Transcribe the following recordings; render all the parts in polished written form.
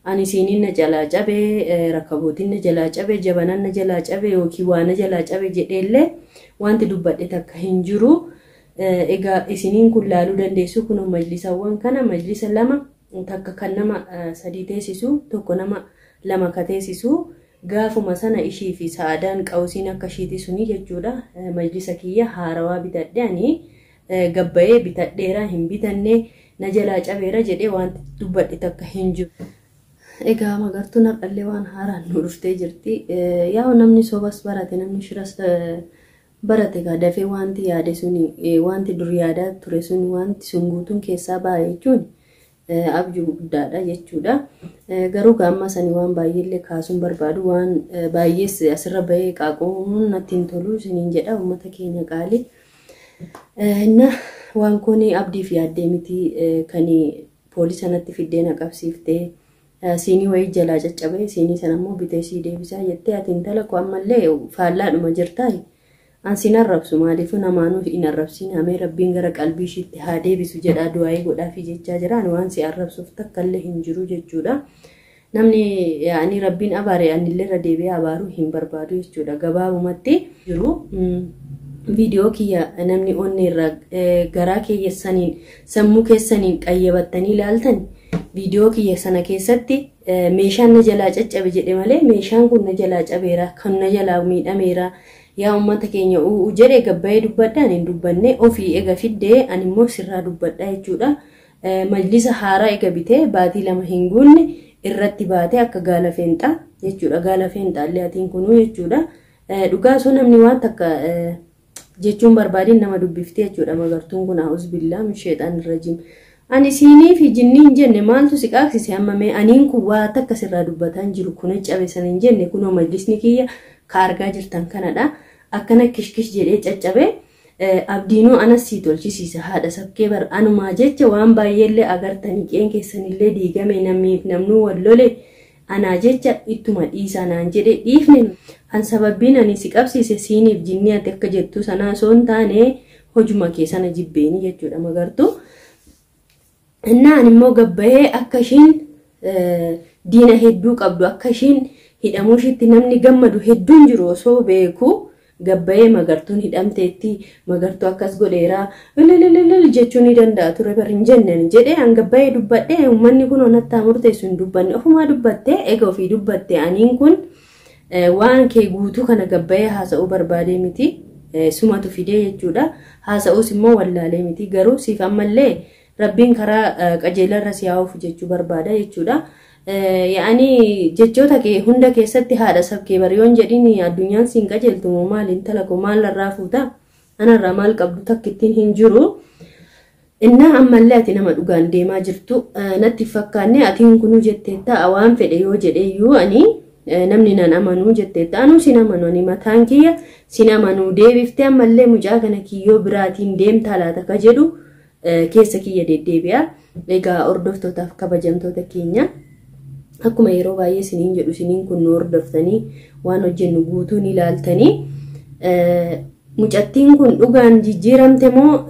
Ani siiniin na jalaa cabee, rakkabootiin na jalaa cabee, jabanaan na jalaa cabee yookiin waa na jalaa cabe jedheellee wanti dubbadhe takka hin jiru. Egaa isiniin kun laaluu dandeessu kunoo majlisawwan kana, majlisa 2 takka kan nama 3 teessisu, tokko nama 2 ka teessisu, gaafuma sana ishii fi Sa'adaan qawusiin akka ishiiti suni jechuudha. Majlisa kiyya haarawaa bitadhe, ani gabbayee bitadheera, hin bitanne, na jalaa cabeera jedhee wanti dubbadhe takka hin jiru. Egaa Magartuun har'allee waan haaraan nu dhuftee jirti. Yaa namni sobas barate, namni shiras barate, egaa dafee wanti yaade suni, wanti dur yaadaa ture suni, wanti sun guutuun keessaa ba'a jechuun abjuu guddaadha jechuudha. Garuu amma sani waan baay'eellee kaasuun barbaadu, waan baay'ees asirra bahee qaaquun natti hin tolu isiniin jedha, uummata keenya qaali. Na waan kun abdiif yaaddee miti kan poolisa natti fiddee na qabsiiftee, siinii wayii jalaa caccabee, siinii sana immoo bitee sii deebisaa jettee. Ati intala koo ammallee faallaadhuma jirtaa. An sin arrabsu, maaliifuu namaanuu hin arrabsiin, amee Rabbiin gara qalbii ishiitti haa deebisu jedhaa du'aayii godhaafi jechaa jira. Ani waan si arrabsuuf takkallee hin jiru jechuudha. Namni ani Rabbiin abaare anillee irra deebi'ee abaaruu hin barbaadu jechuudha. Gabaabumatti jiru viidiyoo kiyya namni onnee irraa garaa keessaniin sammuu keessaniin qayyabattanii ilaaltan, viidiyoo kiyya sana keessatti meeshaan na jalaa caccabe jedhe malee meeshaan kun na jalaa cabeera, kan na jalaa miidhameera, yaa uummata keenya u'u jedhe gabbayee dubbadhaan hin dubbanne. Ofii ega fiddee ani immoo sirraa dubbadha jechuudha. Majlisa haaraa ega bitee baatii 2 hin guunne irratti baatee akka gaala feenxaa jechuudha. Gaala feenxaallee atiin kunuu jechuudha. Dhugaa osoo namni waan takka jechuun barbaadin nama dubbiftee jechuudha. Magartuun kun a'uuz billaa min sheexaan rajiim. Ani siinii fi jinnii hin jenne, maaltu si qaaqsise amma mee? Aniin kun waa takka sirraa dubbataa hin jiru, kun cabe sana hin jenne. Kunoo majlisni kiyya ka argaa jirtan kanadha. Akkana kishkish jedhee caccabe. Abdiinuu anas sii tolchisiisa, haadha sabkee bar anumaa jecha waan baay'eellee agartanii, qeen keessanillee diigame, namniif namnuu wal lole anaa jecha, ittuma dhiisaa naan jedhe dhiifne. An sababbiin ani si qabsiise siiniif jinnii ati akka jettu sanaa osoo hin taane hojuma kee sana jibbeeni jechuudha, Magartuu. Innaa ani immoo gabbayee akka ishiin diina hedduu qabdu, akka ishiin hidhamuu ishiitti namni gammadu hedduun jiru osoo beeku, gabbayee Magartuun hidhamteetti, Magartuu akkas godheera lilililil jechuu ni danda'a ture bar. Hin jenne jedhee an gabbayee dubbadhee, uummanni kun onattaa murteessu hin dubbanne, ofumaa dubbattee. Ega ofii dubbatte, aniin kun waan kee guutuu kana gabbayee haasa'uu barbaadee miti, sumatu fidee jechuudha. Haasa'uus immoo wallaalee miti, garuu siif ammallee Rabbiin karaa qajeelarra si haa jechuu barbaada jechuudha. Yaa'anii jechoota kee hunda keessatti haadha sabkee bariyoon jedhiin addunyaan siin qajeeltu moo maal? Intala koo maal irraa fuuta? Anarraa maal qabdu? Takkittiin hin jiru. Innaa ammallee ati nama dhugaan deemaa jirtu natti fakkaanne. Atiin kunuu jetteetta, waan fedhe yoo jedheeyyuu ani namni nan amanuu jetteetta. Anuu sin amanu, ani mataan kiyya sin amanuu. Deebiftee ammallee mucaa kana kiyyoo biraatiin deemtaa laata ka jedhu keessa kiyya deddeebi'a. Egaa hordoftootaaf kabajamtoota keenya, akkuma yeroo baay'ee isiniin jedhu, isiniin kun nu hordoftanii waan hojjennu guutuu ni ilaaltanii, mucattiin kun dhugaan jijjiiramte moo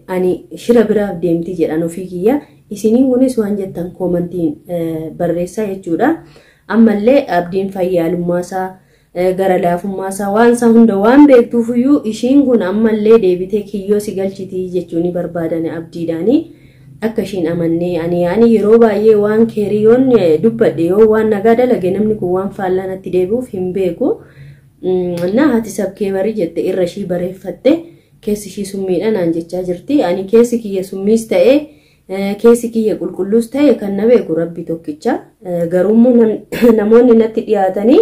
ani shira biraaf deemti jedhan ofii kiyya. Isiniin kunis waan jettan koomantiin barreessaa jechuudha. Ammallee Abdiin fayyaalummaasaa, gara laafummaasaa, waan isaa hunda waan beektuufiyyuu ishiin kun ammallee deebitee kiyyoo si galchiti jechuu ni barbaadan Abdiidhaanii. Akka ishiin amannee ani yaani yeroo baay'ee waan keerii yoon dubbadhe, yoo waan nagaa dalage, namni kun waan faallaa natti deebi'uuf hin beeku. Na haati sabkee barii jette irra ishii bareeffatte, keessi ishii summiidha naan jechaa jirti. Ani keessi kiyya summiis ta'ee keessi kiyya qulqulluus ta'e kan na beeku Rabbi tokkicha. Garuummoo namoonni natti dhiyaatanii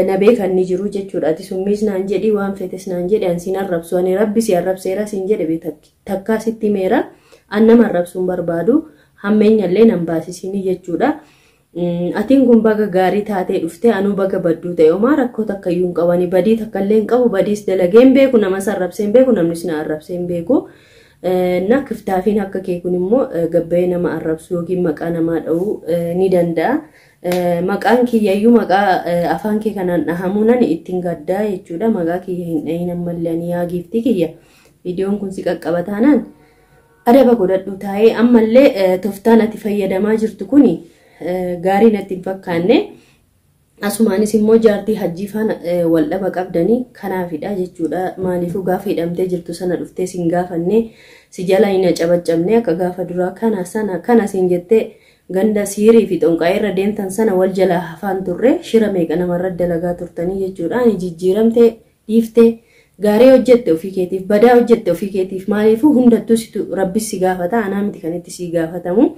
na beekan ni jiru jechuudha. Ati summiis naan jedhi, waan feetes naan jedhi, ani sin arrabsu. Ani Rabbi si arrabseera sin jedhe takkaa sitti meera. An nama arrabsuun barbaadu, hammeenyallee nan baasisini jechuudha. Atiin kun baga gaarii taatee dhuftee, anuu baga badduu ta'e, homaa rakkoo takka iyyuu hin qabani. Badii takka illee hin qabu, badiis dalagee hin beeku, namas arrabsee hin beeku, namnis na arrabsee hin beeku. Na kiftaafiin akka kee kun immoo gabbayee nama arrabsuu yookiin maqaa namaa dha'uu ni danda'a. Maqaan kiyyayyuu maqaa afaan kee kanaan dhahamuu nani ittiin gaddaa jechuudha. Maqaa kiyya hin dhahin ammallee ani, yaa giiftii kiyya. Viidiyoon kun si qaqqaba taanaan adaba godhadhu taa'ee. Ammallee toftaan ati fayyadamaa jirtu kuni Gaarii natti hin fakkaanne. Asumaanis immoo jaartii Hajjii faana wal dhaba qabdanii kanaafidha jechuudha. Maaliifuu gaafa hidhamtee jirtu sana dhuftee sin gaafanne, si jala hin cabaccabne, akka gaafa duraa kana sana kana siin jettee ganda siirii fi xonqaa irra deemtan sana wal jalaa hafaan turre, shira meeqa namarra dalagaa turtanii jechuudha. Ani jijjiiramtee dhiiftee gaarii hojjette ofii keetiif, badaa hojjette ofii keetiif. Maaliifuu hundattuu situ rabbis si gaafata, anaa miti kan itti si gaafatamu.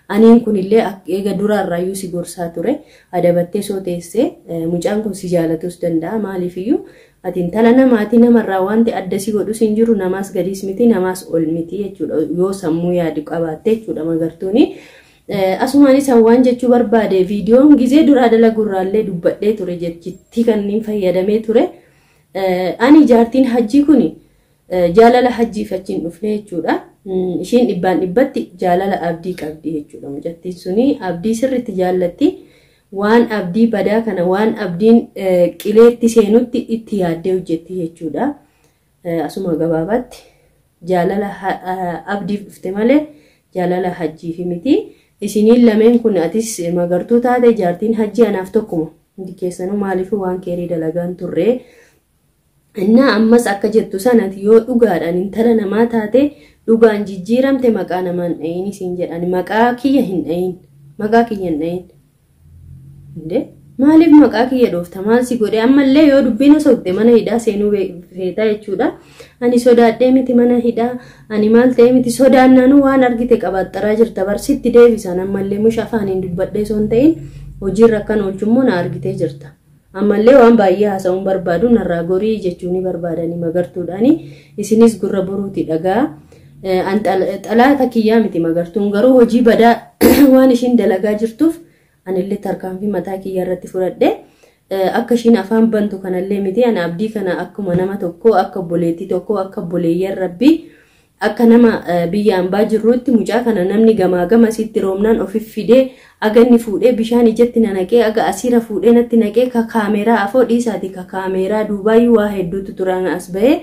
Aniin kunillee eega duraarraayyuu si gorsaa ture. Adabattee soo teessee mucaan kun si jaalatus danda'a. Maaliifiyyuu ati intala namaati, namarraa wanti adda si godhus hin jiru, namaas gadiis miti, namaas ol miti jechuudha, yoo sammuu yaadu qabaatte jechuudha Magartuuni. Asumaanis waan jechuu barbaade, viidiyoon gizee duraa dalagurraallee dubbadhee ture jechitti kanneen fayyadamee ture. Ani jaartiin Hajjii kuni jaalala Hajjiif achiin dhufne jechuudha. Ishiin dhibbaan dhibbatti jaalala Abdii qabdi jechuudha. Mucattiin suni Abdii sirriitti jaallatti. Waan Abdii badaa kana, waan Abdiin qileetti seenutti itti yaaddee hojjetti jechuudha. Asuma gabaabaatti jaalala Abdiif dhufte malee jaalala Hajjiif miti. Isiniin lameen kun, atis Magartuu taate jaartiin Hajjii, anaaf tokkuma. Hundi keessanuu maaliifuu waan keerii dalagaan turre. Innaa ammas akka jettu sanatti yoo dhugaadhaan intala namaa taate, dhugaan jijjiiramte, maqaa namaan dhayin isiin jedhan. Maqaa kiyya hin dhayin. Maqaa kiyya hin dhayin. Indee maaliif maqaa kiyya dhoofta? Maal si godhe? Ammallee yoo dubbiin osoo mana hidhaa seenuu feetaa jechuudha. Ani sodaadhee miti mana hidhaa, ani maal ta'e miti. Sodaannaanuu waan argite qabaaxxaraa jirta barsitti deebisan. Ammallee musha afaaniin dubbadhee osoo hin ta'in hojiirra akkan oolchummoo na argitee jirta. Ammallee waan baay'ee haasa'uun barbaadu, narraa gorii jechuu ni barbaadanii Magartuudhaani. Isinis gurra boruuti dhagaa. Xalaata kiyyaa miti Magartuun, garuu hojii badaa waan ishiin dalagaa jirtuuf anillee tarkaanfii mataa kiyyaa irratti fudhadhe. Akka ishiin afaan bantu kanallee miti. Ani Abdii kana akkuma nama tokkoo, akka obboleettii tokkoo, akka obboleeyyan rabbii, akka nama biyya hambaa jirruutti, mucaa kana namni gamaa gama sitti roomnaan ofif fidee aga inni fuudhee bishaan ijatti na naqee, aga asiira fuudhee natti naqee, ka kaameeraa afoo dhiisaati, ka kaameeraa duubaayyuu waa hedduutu turaan as bahee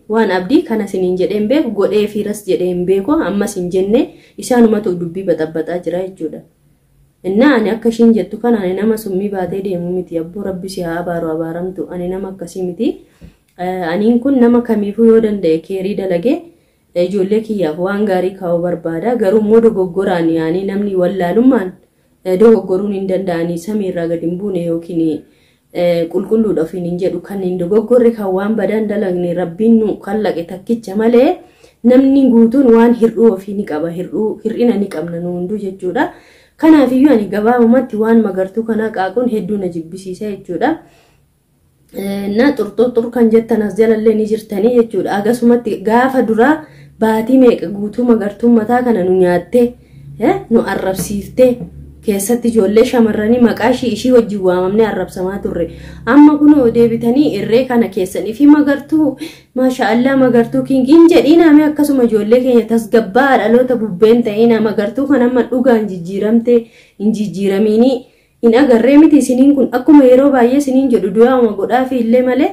waan Abdii kana siniin jedheen beeku, godhee fiiras jedheen beeku, ammas hin jenne. Isaanumatu dubbii baxabbaxaa jira jechuudha. Innaa ani akka ishiin jettu kana ani nama summii baatee deemu miti. Abboo rabbi si haa abaaru, abaaramtu. Ani nama akkasii miti. Aniin kun nama kamiifuu yoo danda'e keerii dalagee ijoollee kiyyaaf waan gaarii kaa'uu barbaada. Garuu immoo dogoggoraan yaanii namni wallaalummaan dogoggoruun hin danda'anii, samiirraa gadi hin buune yookiin qulqulluudha ofiin hin jedhu. Kan hin dogoggorre, kan waan badaan dalagne rabbiin nu kallaqe takkicha malee namni guutuun waan hir'uu ofii ni qaba, hir'uu hir'ina ni qabna nu hunduu jechuudha. Kanaafiyyuu ani gabaabumatti waan Magartuu kanaa qaaquun hedduu na jibbisiisa jechuudha. Na xurxurxur kan jettan as jalallee ni jirtanii jechuudha. Akkasumatti gaafa duraa baatii meeqa guutuu Magartuun mataa kana nu nyaattee, nu arrabsiiftee, keessatti ijoollee shamarranii maqaa ishii wajjin waamamnee arrabsamaa turre. Amma kunoo deebitanii irree kana keessanii fi Magartuu maasha Allah, Magartuu kingiin jedhiiname. Akkasuma ijoollee keenya tasgabbaa, dhaloota bubbeen ta'ina. Magartuu kan amma dhugaan jijjiiramte hin jijjiiramiinii hin agarree miti. Isiniin kun akkuma yeroo baay'ee isiniin jedhu, du'aama godhaafi illee malee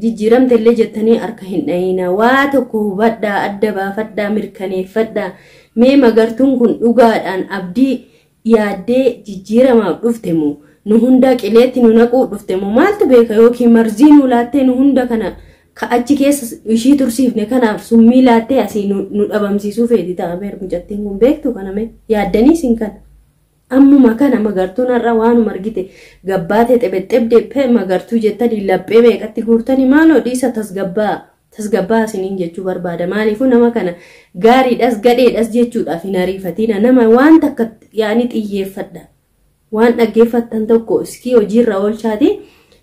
jijjiiramte illee jettanii harka hin dhayina. Waa tokko hubadhaa, adda baafadhaa, mirkaneeffadhaa. Mee Magartuun kun dhugaadhaan Abdii yaaddee jijjiiramaaf dhufte moo nu hunda qileetti nu naquu dhufte moo maaltu beeka? Yookiin marzii nu laattee nu hunda kana ka achi keessa ishii tursiifne kanaaf summii laattee asii nu dhabamsiisuu feeti ta'a beer mucattiin kun beektu kaname yaaddanii isin kana. Ammuma kana Magartuun har'a waanuma argite gabbaatee xebexxebde Magartuu jettanii laphee meeqatti guurtanii? Maaloo dhiisa, tasgabbaa, tasgabbaa isiniin jechuu barbaada. Maaliifuu nama kana gaariidhas gadheedhas jechuudhaaf hin ariifatina. Nama waan takka yaani xiyyeeffadha. Waan dhaggeeffattan tokko iskii hojiirra oolchaati.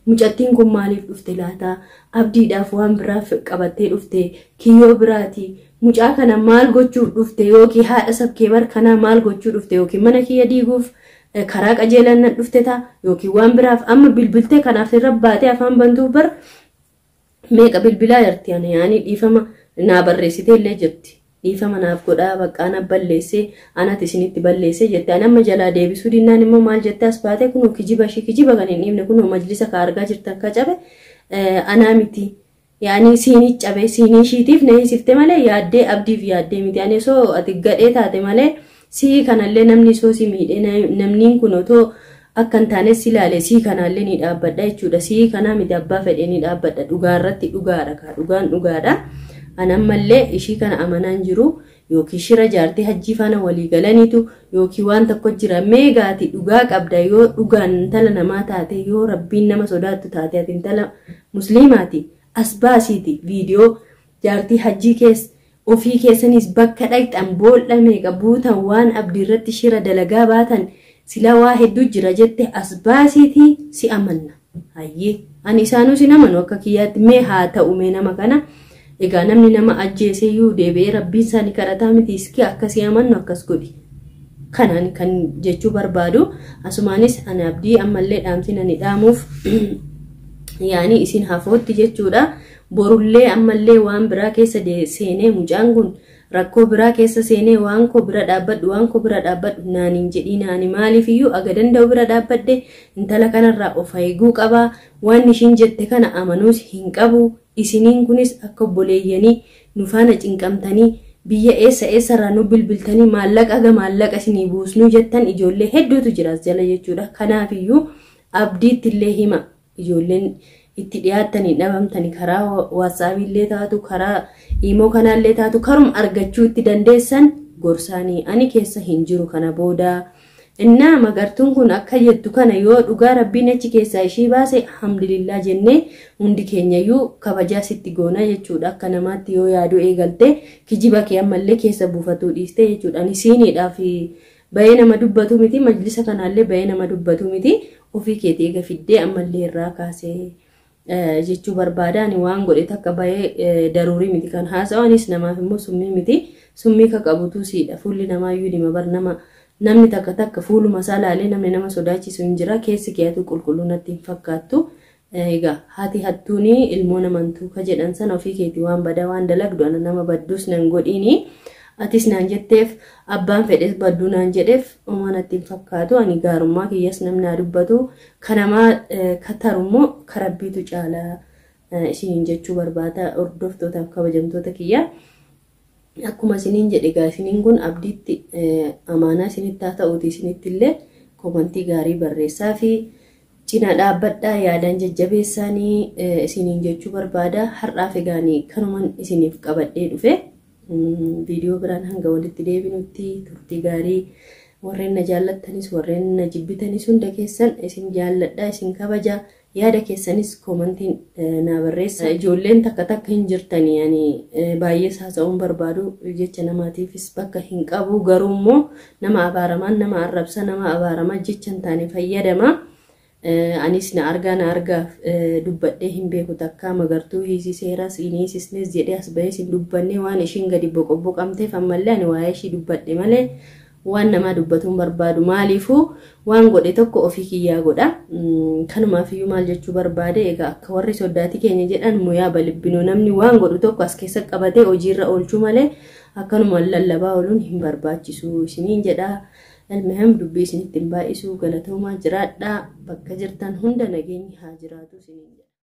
Mucattiin kun maaliif dhufte laata? Abdiidhaaf waan biraaf qabattee dhufte? Kiyyoo biraati? Mucaa kana maal gochuuf dhufte? Yookiin haadha sabkeebar kanaa maal gochuu dhufte? Yookiin mana kiyya diiguuf karaa qajeelan nan dhufte ta'a? Yookiin waan biraaf amma bilbiltee kanaaf irra baatee afaan bantuuf bar meeqa bilbilaa jirti. Ani yaani dhiifama naa barreessitee illee jirti. Dhiifama naaf godhaa, baqqaa na balleessee, anati isinitti balleessee jette. Ani amma jalaa deebisuu dinnaan immoo maal jettee as baatee? Kunoo kijiba ishii, kijiba kan hin dhiifne, kunoo majlisa ka argaa jirtan ka cabe anaa miti. Yaani siinii cabe siinii ishiitiif na hiisifte malee yaaddee Abdiif yaaddee miti. Ani osoo ati gadhee taate malee Sii kanallee namni soo si miidhee namni kun otoo akka hin taane si ilaale sii kanallee ni dhaabbadha jechuudha. Sii kanaa miti abbaa fedhee ni dhaabbadha. Dhugaa irratti dhugaadha kaa dhugaan dhugaadha. Ani ammallee ishii kana amanaan jiru yookiin shira jaartii hajjii faana walii galaniitu yookiin waan tokko jira meegaati dhugaa qabda yoo dhugaan intala namaa taate yoo rabbiin nama sodaattu taate ati intala musliimaati as baasiiti viidiyoo jaartii hajjii keessa ofii keessanis bakka dhaqxan boolla meeqa buutan waan abdii irratti shira dalagaa baatan sila waa hedduu jira jette as baasiiti si amanna. Hayyee ani isaanuu sin amanu akka kiyyaatti mee haa ta'u mee nama kana. Egaa namni nama ajjeese iyyuu deebi'ee rabbiin isaanii kadhataa miti iski akkasii amannu akkas godhi. Kanaan kan jechuu barbaadu asumaanis ani abdii ammallee dhaamsin ani dhaamuuf yaani isin hafootti jechuudha. Borullee ammallee waan biraa keessa seenee mucaan kun rakkoo biraa keessa seenee waan koo bira dhaabbadhu waan koo bira dhaabbadhu naaniin jedhii naani maaliif iyyuu aga danda'u bira dhaabbadhe intala kanarraa of eeguu qabaa waan ishiin jette kana amanuus hin qabu. Isiniin kunis akka obboleeyyanii nu faana cinqamtanii biyya eessa eessarraa nu bilbiltanii maallaqa aga maallaqa isinii buusnuu jettan ijoollee hedduutu jira as jala jechuudha. Kanaafiyyuu abdiitti illee hima ijoolleen itti dhiyaattanii dhabamtanii karaa waatsaappii taatu karaa iimoo kanaallee taatu karuma argachuu itti dandeessan gorsaanii ani keessa hin jiru kana booda. Innaa magartuun kun akka jettu kana yoo dhugaa rabbiin achi keessaa ishii baase alhamdulillah jennee hundi keenyayyuu kabajaa sitti goona jechuudha. Akka namaatti yoo yaaduu eegalte kijiba kee ammallee keessa buufatuu dhiiste jechuudha. Ani siiniidhaaf bayee nama dubbatu miti majlisa kanaallee bayee nama dubbatu miti ofii keetii eega fiddee ammallee irraa kaasee jechuu barbaada. Ani waan godhe takka bayee daruurii miti kan haasa'anis namaaf immoo summii miti summii ka qabutu siidha. Fuulli namaayyuu dhima bar nama namni takka takka fuuluma isaa laalee namni nama sodaachisu hin jira keessi keetu qulqulluu natti hin fakkaattu. Egaa haati hattuuni ilmoo namantuu ka jedhan sana ofii keetii waan badaa waan dalagdu ana nama badduus nan godhiini. Atis naan jetteef abbaan fedhes badduu naan jedheef homaa natti hin fakkaatu. Ani gaarummaa kiyyas namni haa dubbatu kanamaa katarummoo karabbiitu caalaa isiniin jechuu barbaada hordoftootaaf kabajamtoota kiyya. Akkuma isiniin jedhe egaa isiniin kun abdiitti amaanaa isinitti haa ta'uuti isinitti illee komantii gaarii barreessaa fi cina dhaabbadhaa yaadaan jajjabeessaanii isiniin jechuu barbaada. Har'aaf egaanii kanuman isiniif qabadhee dhufe viidiyoo biraan hanga walitti deebinutti turtii gaarii warreen na jaallattanis warreen na jibbitanis hunda keessan isin jaalladhaa isin kabaja. Yaada keessanis komantiin naa barreessa. Ijoolleen takka takka hin jirtanii ani baay'ee haasa'uun barbaadu jecha namaatiifis bakka hin qabu garuu immoo nama abaaramaan nama arrabsa nama abaaramaa jecha hin taane fayyadama. Anis na argaa na argaaf dubbadhee hin beeku takka magartuu hiisiseeras iniisisnes jedhee as bahee hin dubbanne waan ishiin gadi boqobboqamteef ammallee ani waa'ee ishii dubbadhe malee waan namaa dubbatuun barbaadu maaliifuu waan godhe tokko ofii kiyyaa godha. Kanumaafiyyuu maal jechuu barbaade egaa akka warri soddaatii keenya jedhan muyaa balibbinuu namni waan godhu tokko as keessa qabatee hojiirra oolchuu malee akkanumaan lallabaa ooluun hin barbaachisu isiniin jedha. Ilmiham dubbii isinitti hin baay'isu galatoomaa jiraadhaa bakka jirtan hunda nageenyi haa jiraatu isiniin jedha.